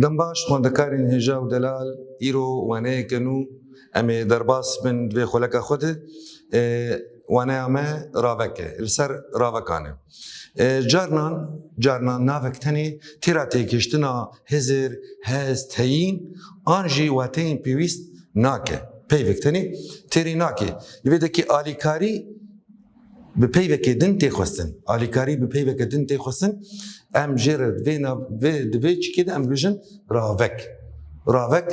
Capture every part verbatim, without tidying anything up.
Dem baş, xwendekarên hêja û delal, îro waneyeke nû em ê derbas bin di vê xweleka xwe de. E, waneya me ravek e, li ser ravekan e. E, carnan, carnan navek tenê têra têgihiştina hizir, hest, heyîn an jî wateyên pêwîst nake. Peyvek tenê têrê nake. Li vê dekê alîkarî bi peyvekê din tê xwestin. Alîkarî bi peyveke din tê xwestin. Em jê re vê nav-, vê, di vê çikê de em dibêjin ravek. Ravek,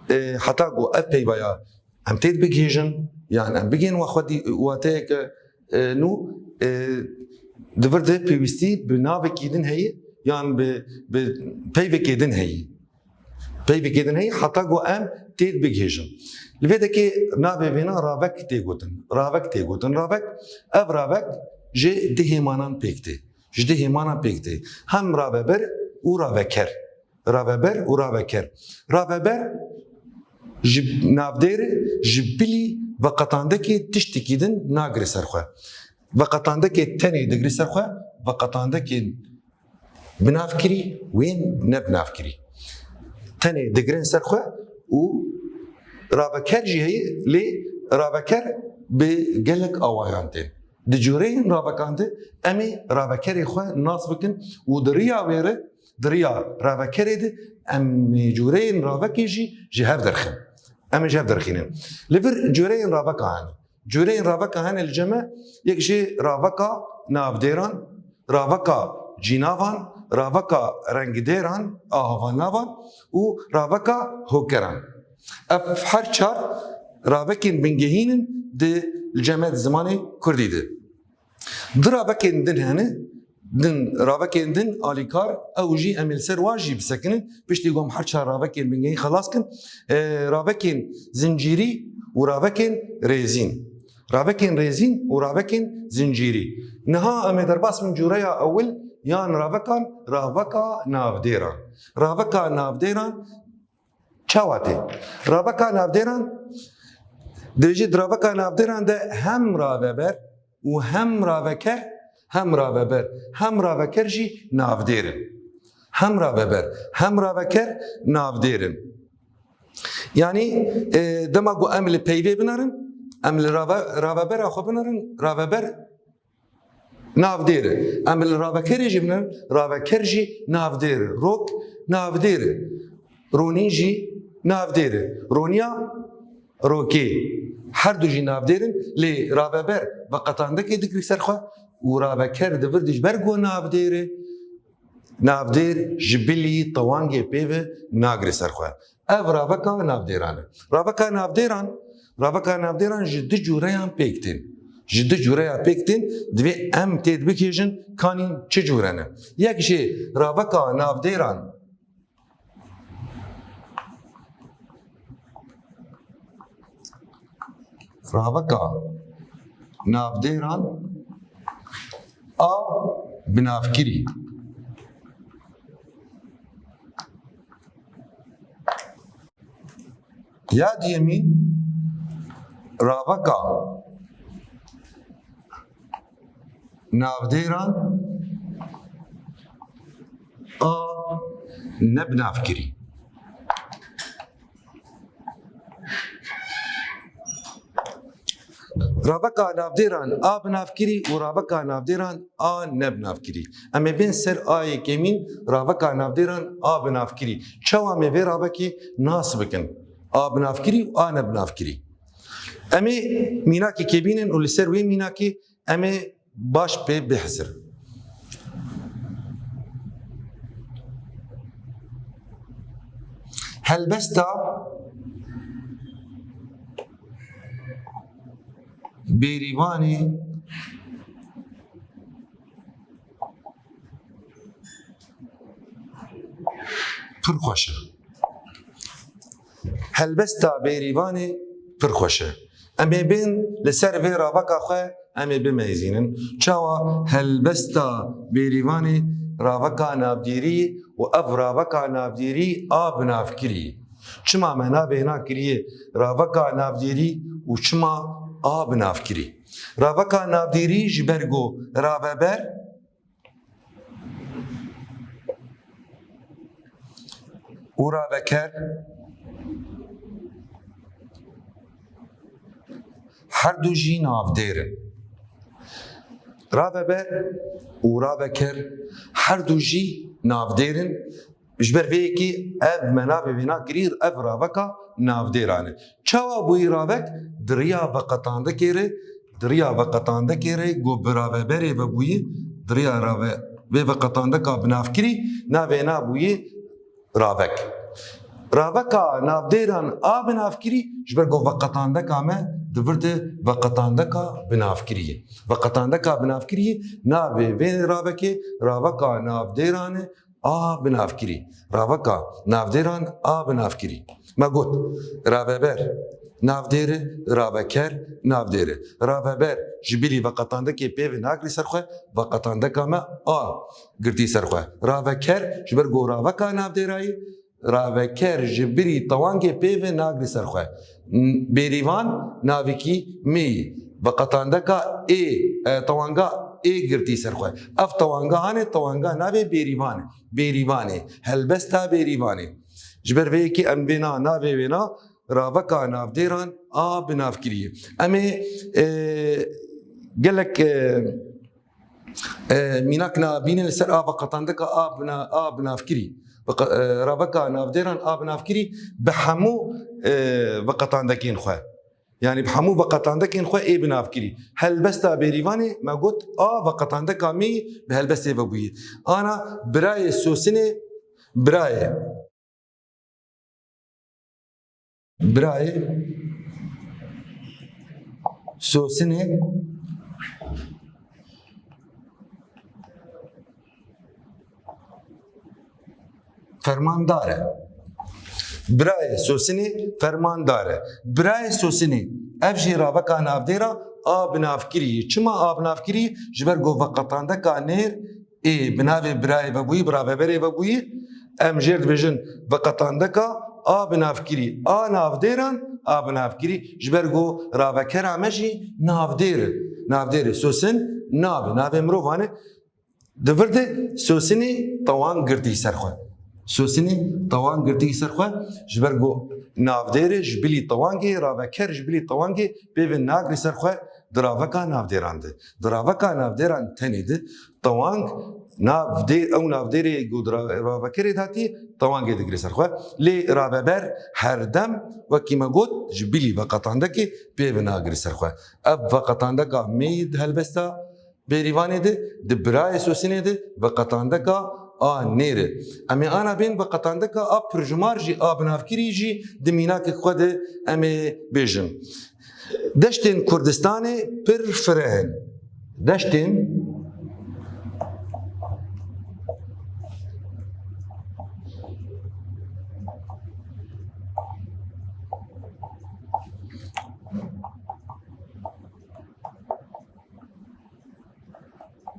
e, heta ku ev peyvaya em tê bigihîjin, yan em bigihên wa xwedî, wateyeke, e, nû, e, di vir de pêwîstî bi navekî din heye, yan bi, bi peyvekê din heye. Peyvekê din heye, heta ku em tê bigihîjin. Li vê dekê navê vêna ravek tê gotin. Ravek tê gotin. Ravek, ev ravek ji du hêmanan pêk tê. Ji du hêmanan pêk tê. Hem raveber û raveker. Raveber û raveker. Raveber ji navdêr e, ji bilî veqetandekê tiştekî din nagire ser xwe. Veqetandekê tenê digire ser xwe, veqetandekên binavkirî, wên nebinavkirî. Tenê digirin ser xwe û raveker jî heye, lê raveker bi gelek awayan tên. Di cûreyên ravekan de em ê ravekerê xwe nas bikin û di riya wê re, di riya ravekerê de em ê cûreyên ravekê jî ji hev derxin. Em ê ji hev derxînin. Li vir cûreyên raveka hene. Cûreyên raveka hene li cem me, yek jê raveka navdêran, raveka cînavan, raveka rengdêran, a havalnavan û raveka hokeran. Ev her çar ravekên bingehîn in di, li cem me di zimanê kurdî de. Du ravekên din hene, din, ravekên din alîkar, ew jî em ê li ser wan jî bisekinin, piştî ku em her çar ravekên bingehîn xelas kin, e, ravekên zincîrî û ravekên rêzîn. Ravekên rêzîn û ravekên zincîrî. Niha em ê derbas bin cûreya ewil yan ravekan, raveka navdêran. Raveka navdêran çawa tê? Raveka navdêran, dibêjî di raveka navdêran de hem raveber û hem raveker, hem raveber, hem raveker jî navdêr in. Hem raveber, hem raveker navdêr in. Yanî, e, dema ku em li peyvê binerin, em li rave-, ravebera xwe binerin, raveber navdêr e. Em li ravekerê jî binerin, raveker jî navdêr e. Rok navdêr e. Ronî jî navdêr e. Roniya rokê. Her du jî navdêr in, lê raveber veqetandekê digirî ser xwe û raveker di vir de ji ber ku navdêr e, navdêr ji bilî tewangê pê ve nagire ser xwe. Ev raveka navdêran e. Raveka navdêran, raveka navdêran ji du cûreyan pêk tên. Ji du cûreya pêk tên, divê em tê bigihêjin kanîn çi cûre ne. Yek jê raveka navdêran Raveka navdêran a binavkirî. Ya duyemî raveka navdêran a nebinavkirî. Raveka navdêran a binavkirî û raveka navdêran a nebinavkirî. Em ê bên ser a yekemîn, raveka navdêran a binavkirî. Çawa em ê vê ravekê nas bikin? A binavkirî û a nebinavkirî. Em ê mînakekê bînin û li ser wê mînakê em ê baş pê bihizirin. Helbesta Bêrîvanê pir xweş e. Helbesta Bêrîvanê pir xweş e. Em ê bên li ser vê raveka xwe em ê bimeyzînin. Çawa helbesta Bêrîvanê raveka navdêrî û ev raveka navdêrî a binavkirî? Çima me navê na kiriye raveka navdêrî û çima a binavkirî? Raveka navdêrî ji ber ku raveber, û raveker her du jî navdêr in. Raveber û raveker her du jî navdêr in. Ji ber vê yekê ev me navê wêna kirî, ev raveka navdêran e. Çawa bûyî ravek? Di riya veqetandekê re, di riya veqetandekê re ku bi raveberê ve bûyî, di riya rave-, vê veqetandeka binavkirî navê na bûyî ravek. Raveka navdêran a binavkirî ji ber ku veqetandeka me di vir de veqetandeka binavkirî ye. Veqetandeka binavkirî navê vê ravekê raveka navdêran e a binavkirî. Raveka navdêran a binavkirî. Me got, raveber navdêr e, raveker navdêr e. Raveber ji bilî veqetandekê pê ve nagirî ser xwe, veqetandeka me a girtî ser xwe. Raveker ji ber ku raveka navdêrayî, raveker ji bilî tewangê pê ve nagirî ser xwe. N-, bêrîvan navekî me yî. Veqetandeka ê, e, tewanga ê girtî ser xwe. Ev tewanga hanê tewanga navê bêrîvan e. Bêrîvanê, helbesta bêrîvanê. Ji ber vê yekê em vê na, navê wê na, raveka navdêran a binavkirî ye. Em ê, e, gelek, e, e, mînak nabînin li ser a veqetandeka a bina-, a binavkirî. Veqe-, e, raveka navdêran a binavkirî bi hemû, e, veqetandekên xwe. Yanî bi hemû veqetandekên xwe ê binavkirî. Helbesta bêrîvanê me got a veqetandeka me yî bi helbestê ve bûyî. Ana birayê Sosinê, birayê, birayê Sosinê fermandar e. Birayê Sosinê fermandar e. Birayê Sosinê, ev jî raveka navdêra a binavkirî. Çima a binavkirî? Ji ber ku veqetandeka nêr ê bi navê birayê vebûyî, bi raveberê vebûyî, em jêr dibêjin veqetandeka a binavkirî, a navdêran a binavkirî, ji ber ku ravekera me jî navdêr e. Navdêr e. Sosin nav e, navê mirovan e. Di vir de Sosinê tewang girtî ser xwe. Sosinê tewang girtî ser xwe, ji ber ku navdêr e ji bilî tewangê, raveker ji bilî tewangê pê ve nagirî ser xwe di raveka navdêran de. Di raveka navdêran tenê de tewang navdê-, ew navdêrê ku di ra-, ravekerê de hatî, tewangê digirê ser xwe. Lê raveber her dem, wekî me got, ji bilî veqetandekê pê ve nagirî ser xwe. Ev veqetandeka me yî di helbesta Bêrîvanê de, di birayê Sosinê de veqetandeka a nêr e. Em ê ana bên veqetandeka a pirjimar jî a binavkirî jî di mînakek xwe de em ê bêjin. Deştên Kurdistanê pir fireh in. Deştên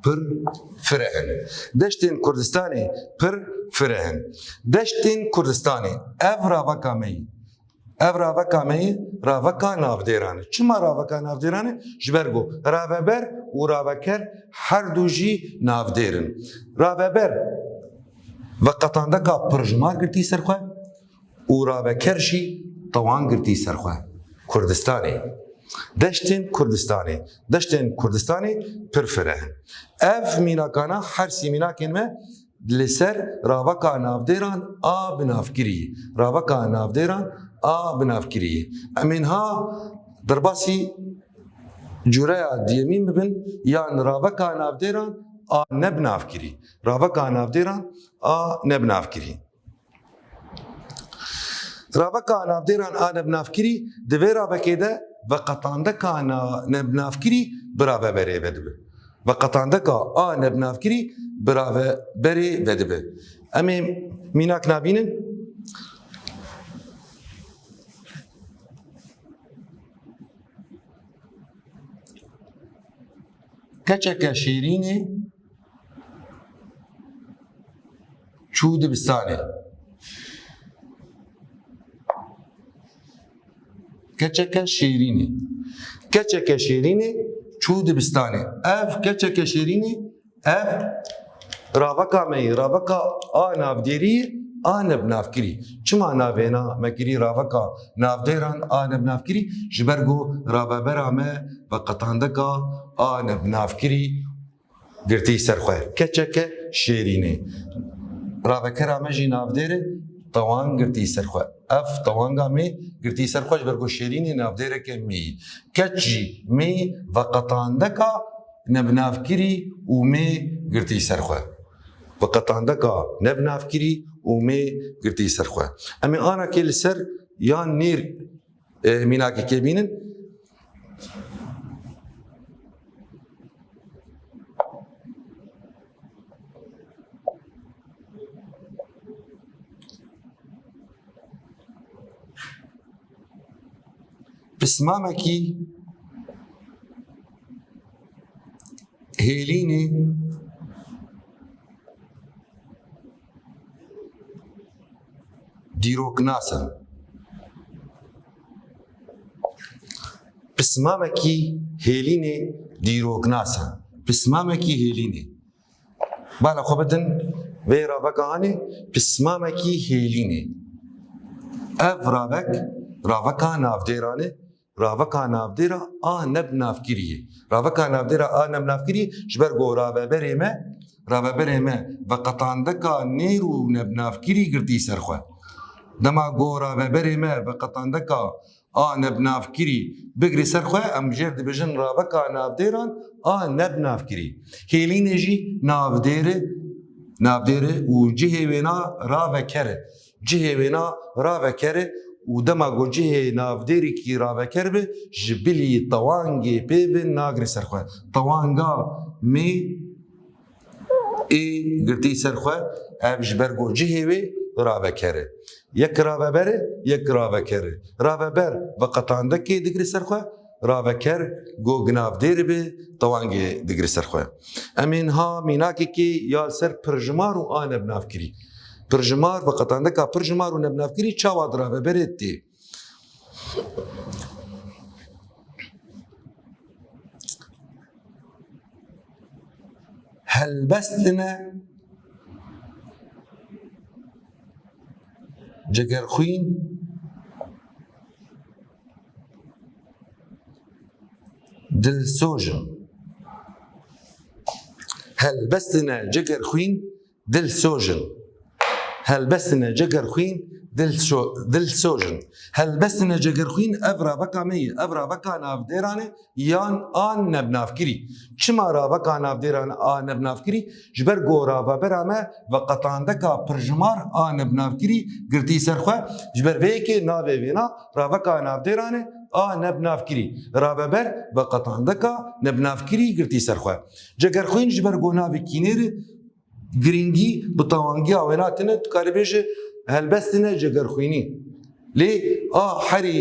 pir fireh in. Deştên Kurdistanê pir fireh in. Deştên Kurdistanê, ev raveka me yî. Ev raveka me yî, raveka navdêran e. Çima raveka navdêran e? Ji ber ku raveber û raveker her du jî navdêr in. Raveber veqetandeka pirjimar girtî ser xwe, û raveker jî tewang girtî ser xwe. Kurdistanê. Deştên Kurdistanê. Deştên Kurdistanê pir fireh in. Ev mînakana her sî mînakên me li ser raveka navdêran a binavkirî. Raveka navdêran a binavkirî. Em ê niha derbasî cûreya diyemîn bibin, yan raveka navdêran a nebinavkirî. Raveka navdêran a nebinavkirî. Raveka navdêran a nebinavkirî, di vê ravekê de veqetandeka na-, nebinavkirî bi raveberê vedibe. Veqetandeka a nebinavkirî bi raveberê vedibe. Em ê mînak nabînin. Keçeke şêrînê çû dibistanê. Keçeke şêrînê. Keçeke şêrînê çû dibistanê. Ev keçeke şêrînê, ev raveka me yê, raveka a navdêrî yê, A nebnavkirî. Çima navêna me kirî raveka navdêran a nebnavkirî? Ji ber ku ravebera me veqetandeka a nebnavkirî girtî ser xwe. Keçeke şêrînê. Ravekera me jî navdêr e, tewang girtî ser xwe. Ev tewanga me girtî ser xwe ji ber ku şêrînê navdêreke mê. Keç jî mê veqetandeka nebnavkirî û mê girtî ser xwe. Veqetandeka nebnavkirî û mê girtî ser xwe. Em ê anakê li ser yan nêr, e, mînakekê bînin. Pismamekî hêlînê dîroknas e. Pismamekî hêlînê dîroknas e. Pismamekî hêlînê. Bala xwe bidin vê raveka hanê, pismamekî hêlînê. Ev ravek, raveka navdêran e, raveka navdêra a nebnavkirî ye. Raveka navdêra a nebnavkirî ji ber ku raveberê me, raveberê me veqetandeka nêr û nebnavkirî girtî ser xwe. Dema ku raveberê me veqetandeka a nebnavkirî bigirî ser xwe, em jêr dibêjin raveka navdêran a nebnavkirî. Hêlînê jî navdêr e, navdêr e û cihê wêna raveker e. Cihê wêna raveker e û dema ku cihê navdêrîkî raveker be, ji bilî tewangê pê ve nagirê ser xwe. Tewanga mê ê girtî ser xwe, ev ji ber ku cihê wê raveker e. Yek raveber e, yek raveker e. Raveber veqetandekê digirê ser xwe, raveker ku navdêr be, tewangê digirê ser xwe. Em ê niha mînakekê ya li ser pirjimar û a nebnavkirî. Pirjimar, veqetandeka pirjimar û nebnavkirî çawa di raveberê tê? Helbestine cegerxwîn dilsoj in. Helbestine cegerxwîn dilsoj in. Helbestine cegerxwîn dilso-, dilsoj in. Helbestine cegerxwîn ev raveka me ye. Ev raveka navdêran e yan a nebnavkirî. Çima raveka navdêran a nebnavkirî? Ji ber ku ravebera me veqetandeka pirjimar a nebnavkirî girtî ser xwe. Ji ber vê yekê navê vêna raveka navdêran e a nebnavkirî. Raveber veqetandeka nebnavkirî girtî ser xwe. Cegerxwîn ji ber ku navê kînêr e, girîngî bi tewangiya wêna tine, tu karî bêje helbestine cegerxwînî. Lê a herî,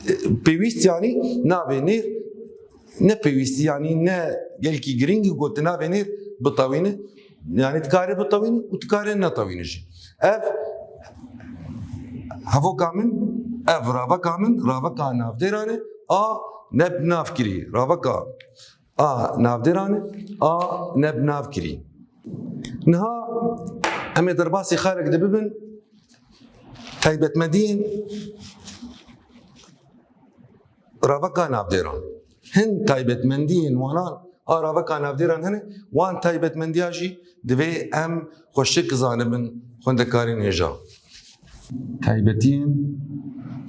e, pêwîst, yanî navê nêr ne pêwîstî, yanî ne gelkî girîng e ku tu navê nêr bitewîne. Yanî tu karî bitewîne û tu karî netewîne jî. Ev hevoka min, ev raveka min, raveka navdêran e a nebnavkirî. Raveka a navdêran e a nebnavkirî. Niha em ê derbasî xalek de bibin taybetmendiyên raveka navdêran. Hin taybetmendiyên wanan a raveka navdêran hene, wan taybetmendiya jî divê em xweşik zanibin xwendekarên hêja. Taybetiyên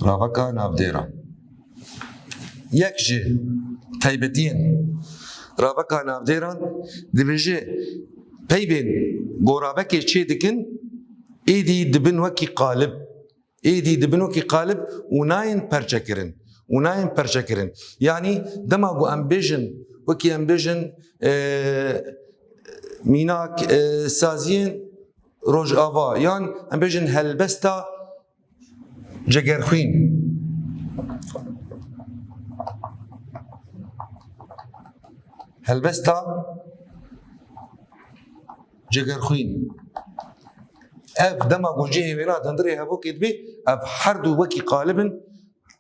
raveka navdêran. Yek ji taybetiyên raveka navdêran dibêje, peyvên ku ravekê çê dikin, êdî dibin wekî qalib. Êdî dibin wekî qalib û nayên perçekirin. Û nayên perçekirin. Yanî dema ku em bêjin, wekî em bêjin, e, mînak, e, saziyên Rojava, yan em bêjin helbesta cegerxwîn. Helbesta cegerxwîn. Ev dema ku cihê wêna di hundirê hevokê dibê, ev her du wekî qalib in,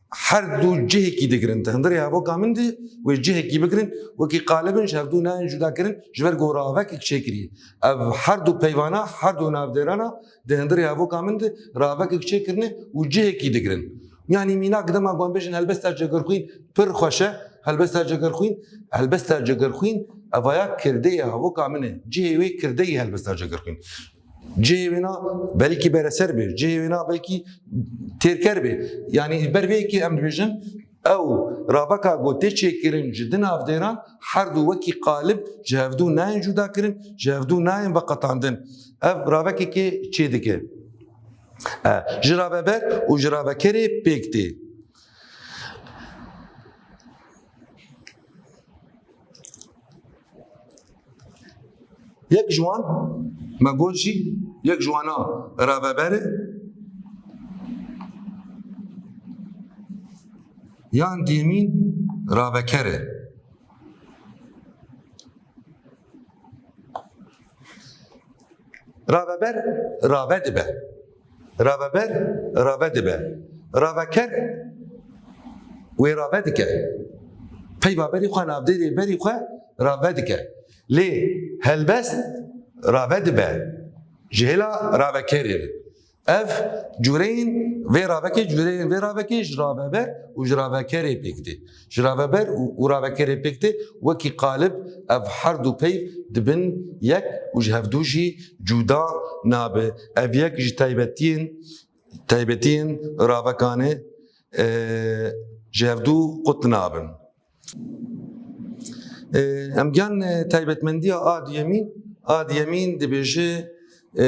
her du cihekî digirin. Di hundirê hevoka min de wê cihekî bigirin, wekî qalib in, ji hevdu nayên cuda kirin, ji ber ku ravekek çêkiriye. Ev her du peyvana, her du navdêrana di hundirê hevoka min de ravekek çêkirine û cihekî digirin. Yanî mînak dema ku em bêjin helbesta Cegerxwîn pir xweş e, helbesta Cegerxwîn, helbesta Cegerxwîn evaya kirdeyê hevoka min e. Cihê wê kirdeyê helbesta Cegerxwîn. Cihê wêna belkî bereser be, cihê wêna belkî têrker be. Yanî ji ber vê yekê em dibêjin, ew raveka ku tê çêkirin ji di navdêran, her du wekî qalib ji hevdu nayên cuda kirin, ji hevdu nayên veqetandin. Ev ravekekê çê dike. E, ji raveber û ji ravekerê pêk tê. Yek ji wan, me got jî, yek ji wana raveber e, yan diyemîn raveker e. Raveber rave dibe. Raveber rave dibe. Raveker wê rave dike. Peyva berî xwe, navdêrê berî xwe rave dike. Lê helbest rave dibe. Ji hêla ravekerê re. Ev cûreyên vê ravekê, cûreyên vê ravekê ji raveber û ji ravekerê pêk tê. Ji raveber û, û ravekerê pêk tê, wekî qalib ev her du peyv dibin yek û ji hevdu jî cuda nabe. Ev yek ji taybetiyên, taybetiyên ravekan e, e, ji hevdu qut nabin. E, em giyan, e, taybetmendiya a duyemîn, a duyemîn dibêje, e,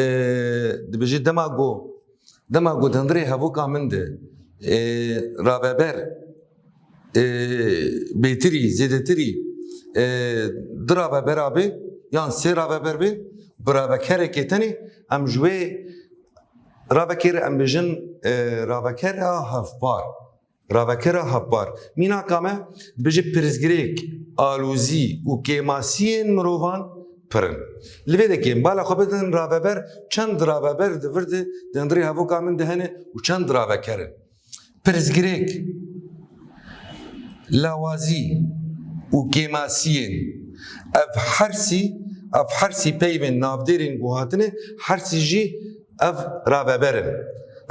dibêje dema ku, dema ku di hundirê hevoka min de, e, raveber, e, bêtirî, zêdetirî, e, du ravebera bê, yan sê raveber bê, bi ravekerekê tenê, em ji wê ravekê re em bêjin, e, ravekera hevpar. Ravekera hevpar. Mînaka me dibêje pirsgirêk, alozî û kêmasiyên mirovan pir in. Li vê dekê bala xwe bidin raveber, çend raveber di vir de di hundirê hevoka min de hene û çend raveker in. Pirsgirêk, lawazî û kêmasiyên ev hersî, ev hersî peyvên navdêrên ku hatine, hersî jî ev raveber in.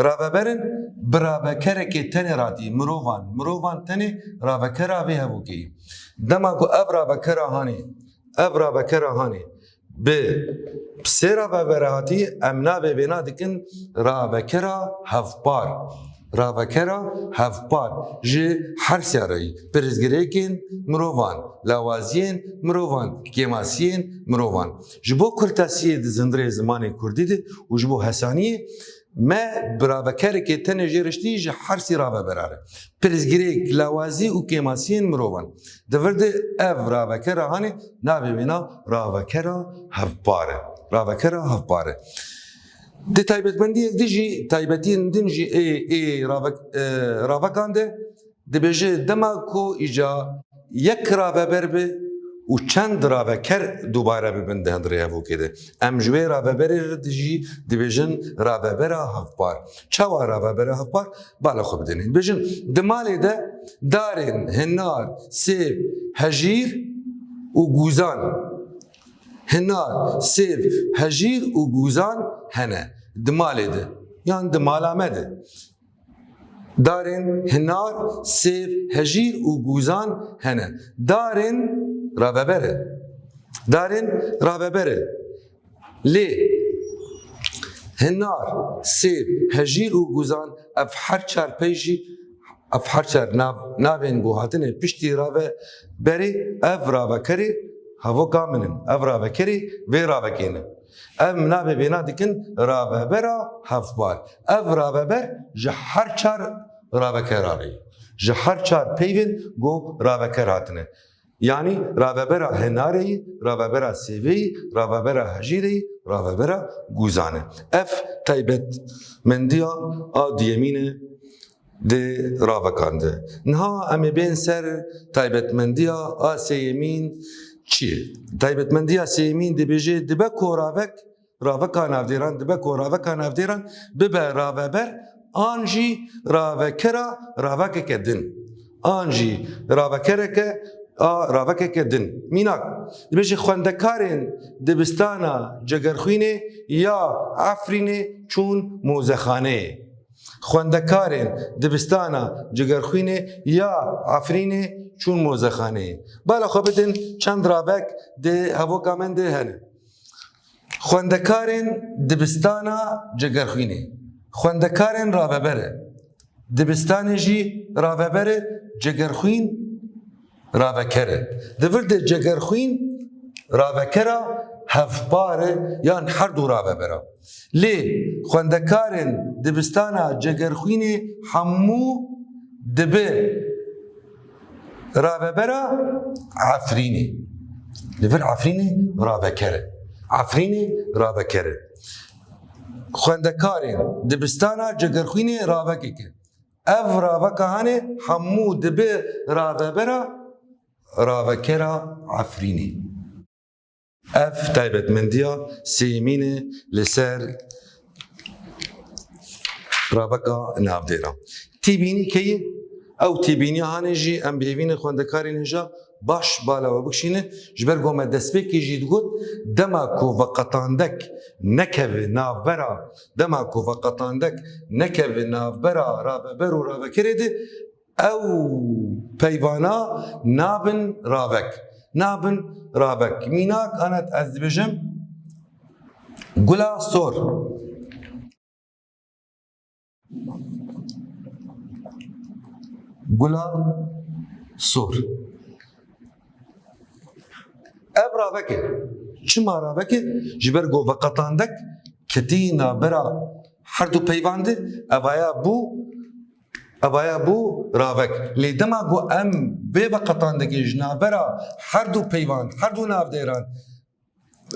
Raveber in bi ravekerekê tenê ratî, mirovan, mirovan tenê ravekera vê hevokê. Dema ku ev ravekera hanê, ev ravekera hanê bi sê ravebera hatî, em navê vêna dikin ravekera hevpar. Ravekera hevpar ji hersî re yî. Pirsgirêkên mirovan, lawaziyên mirovan, kêmasiyên mirovan. Ji bo kurtasiyê di hundirê zimanê kurdî de û ji bo hesaniyê me bi ravekerekê tenê jê re ştî ji hersî ravebera re. Pirsgirêk, lawazî û kêmasiyên mirovan. Di vir de ev ravekera hanê navê wêna ravekera hevpar e. Ravekera hevpar e. Di taybetmendiyek din jî, taybetiyên din jî ê, ê ravek-, e, ravekan de dibêje dema ku îca yek raveber be û çend raveker dubare bibin di hundirê hevokê de. Em ji wê raveberê re jî dibêjin ravebera hevpar. Çawa ravebera hevpar? Bala xwe bidinê. Dibêjin, di malê de darên hinar, sêv, hejîr û gûzan. Hinar, sêv, hejîr û gûzan hene. Di malê de. Yan di mala me de. Darên hinar, sêv, hejîr û gûzan hene. Darên raveber e. Darên raveber e. Lê hinar, sêv, hejîr û gûzan, ev her çar pey jî, ev her çar nav-, navên ku hatine piştî raveberê, ev ravekerê hevoka min in. Ev ravekerê vê ravekê ne. Em navê vêna dikin ravebera hevpar. Ev raveber ji her çar ravekera re ye. Ji her çar peyvên ku raveker hatine. Yanî ravebera hinarê yî, ravebera sêvê yî, ravebera hejîrê yî, ravebera gûzan e. Ev taybetmendiya a duyemîn e di ravekan de. Niha em ê bên ser taybetmendiya a sêyemîn çi ye? Taybetmendiya sêyemîn dibêje, dibe ku ravek, raveka navdêran, dibe ku raveka navdêran bibe raveber, an jî ravekera ravekeke din. An jî ravekereke a ravekeke din. Mînak, dibêje xwendekarên dibistana Cegerxwînê ya Efrînê çûn mozexaneyê. Xwendekarên dibistana Cegerxwînê ya Efrînê çûn mozexaneyê. Bala xwe bidin, çend ravek di hevoka min de hene. Xwendekarên dibistana Cegerxwînê. Xwendekarên ravebere. Dibistanê jî ravebere, Cegerxwîn raveker e. Di vir de Cegerxwîn ravekera hevpar e yan her du ravebera. Lê xwendekarên dibistana Cegerxwînê hemû dibe ravebera Efrînê. Li vir Efrînê raveker e. Efrînê raveker e. Xwendekarên dibistana Cegerxwînê ravekek e. Ev raveka hanê hemû dibe ravebera ravekera Efrînê. Ev taybetmendiya sêyemîn e li ser raveka navdêra. Têbînî keyî? Ew têbîniya hanê jî em bi hêvî ne xwendekarên hêja baş bala we bikişîne, ji ber ku me destpêkê jî digot, dema ku veqetandek nekeve navbera, dema ku veqetandek nekeve navbera raveber û ravekerê de, ew peyvana nabin ravek. Nabin ravek. Mînak, anet ez dibêjim, gula sor. Gula sor. Ev ravek e. Çima ravek e? Ji ber ku veqetandek ketî navbera her du peyvan de, evaya bû, evaya bû ravek. Lê dema ku em vê veqetandekê ji navbera her du peyvan, her du navdêran,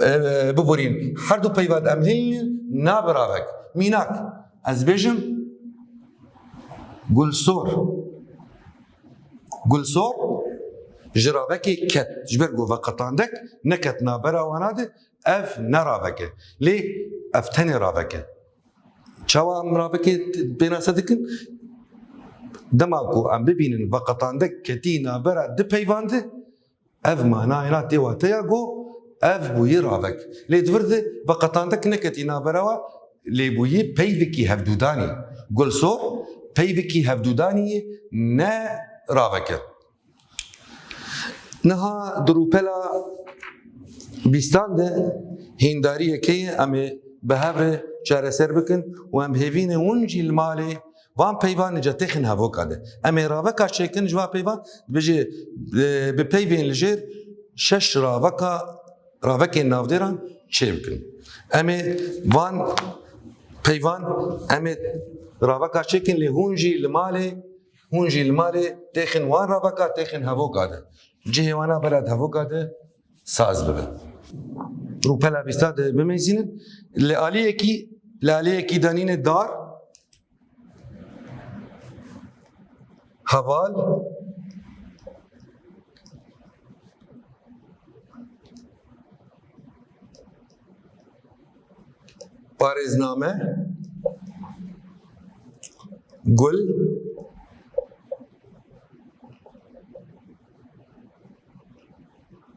e, biborîn, her du peyvan em hînin, nabe ravek. Mînak, ez bêjim, gulsor. Gulsor ji ravekê ket, ji ber ku veqetandek neket navbera wana de, ev ne ravek e. Lê ev tenê ravek e. Çawa em ravekê pênase dikin? Dema ku em bibînin veqetandek ketî navbera du peyvan de, ev manayê na tê wateya ku ev bûyî ravek. Lê di vir de veqetandek neketî navbera wa, lê bûyî peyvekî hevdûdanî. Gulsor peyvekî hevdûdanî ye, ne ravek e. Niha di rûpela bîstan de hîndariyekê ye, em ê bi hev re çareser bikin û em hêvî ne hûn jî li malê van peyvan ca têxin hevoka de. Em ê raveka çêkin ji van peyvan, dibêje, e, bi peyvên li jêr şeş raveka, ravekên navdêran çêbikin. Em ê van peyvan, em ê raveka çêkin, lê hûn jî li malê, hûn jî li malê têxin wan raveka, têxin hevoka de. Cihê wana bera di hevoka de saz bibe. Rûpela bîsta de bimeyzînin. Li aliyekî, li aliyekî danîne dar, heval, parêzname, gul,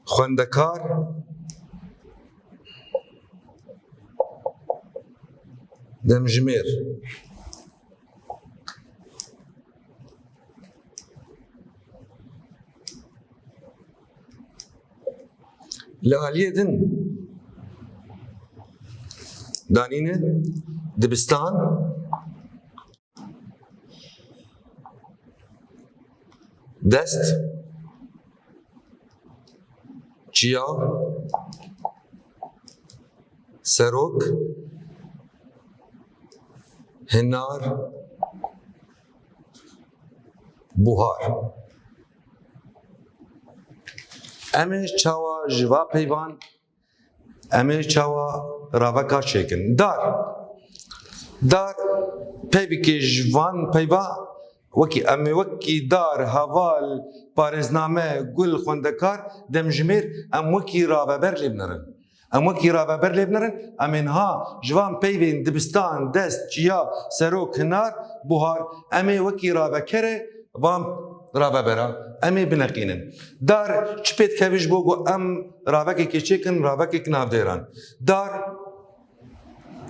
xwendekar, demjimêr. Li aliyê din danîne dibistan, dest, çiya, serok, hinar, buhar. Em ê çawa ji va peyvan, em ê çawa raveka çêkin? Dar. Dar peyvekê ji van peyva, wekî em ê wekî dar, heval, parêzname, gul, xwendekar, demjimêr, em wekî raveber lê binêrin. Em wekî raveber lê binerin, em ê niha ji van peyvên dibistan, dest, çiya, serok, hinar, buhar, em ê wekî ravekerê van ravebera, em ê bineqînin. Dar çi pê dikeve ji bo ku em ravekekê çêkin, ravekek navdêran. Dar,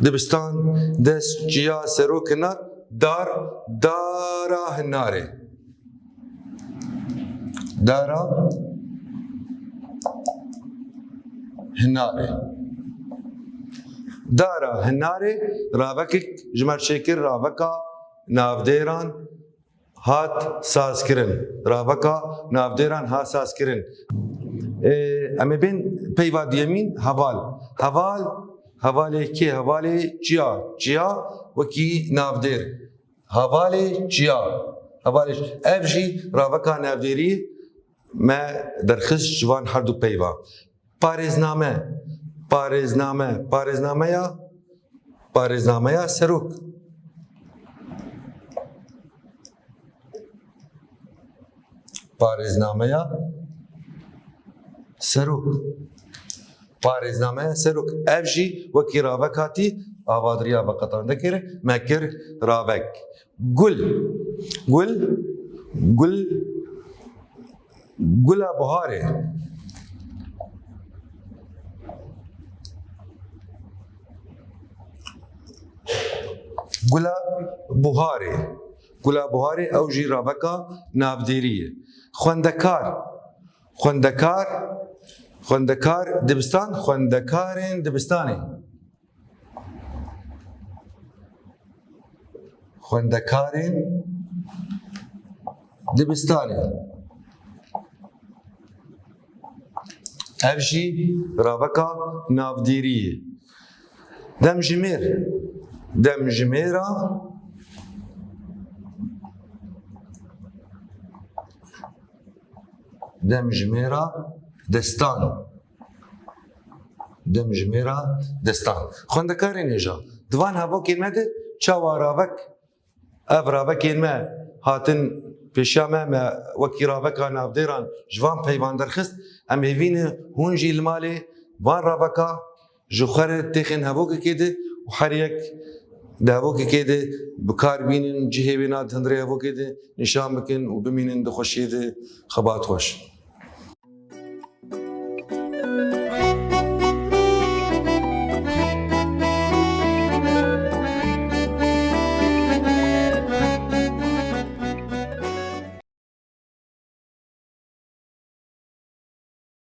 dibistan, dest, çiya, serok, hinar, dar, dara hinarê. Dara hinarê. Dara hinarê ravekek ji me re çêkir, raveka navdêran hat sazkirin. Raveka navdêran hat sazkirin. Ê, em ê bên peyva duyemîn, heval. Heval, hevalê kê? Hevalê çiya. Çiya wekî navdêr. Hevalê çiya. Hevalê, ev jî raveka navdêrî me derxist ji van her du peyva. Parêzname. Parêzname. Parêznameya, parêznameya serok. Parêznameya serok. Parêznameya serok. Ev jî wekî ravek hatî avadiriya veqetandekê re me kir ravek. Gul. Gul. Gul. Gula buharê. Gula buharê. Gula buharê ew jî raveka navdêrî ye. Xwendekar. Xwendekar. Xwendekar dibistan. Xwendekarên dibistanê. Xwendekarên dibistanê. Ev jî raveka navdêrî ye. Demjimêr. Demjimêra. Demjimêra destan. Demjimêra destan. Xwendekarên hêja. Di van hevokên me de çawa ravek, ev ravekên me hatin pêşiya me, me wekî raveka navdêran ji van peyvan derxist. Em hêvî ne hûn jî li malê van raveka ji xwe re têxin hevokekê de û her yek di hevokekê de bi kar bînin, cihê wê na di hundirê hevokê de nîşan bikin û bimînin di xweşiyê de. Xebat xweş.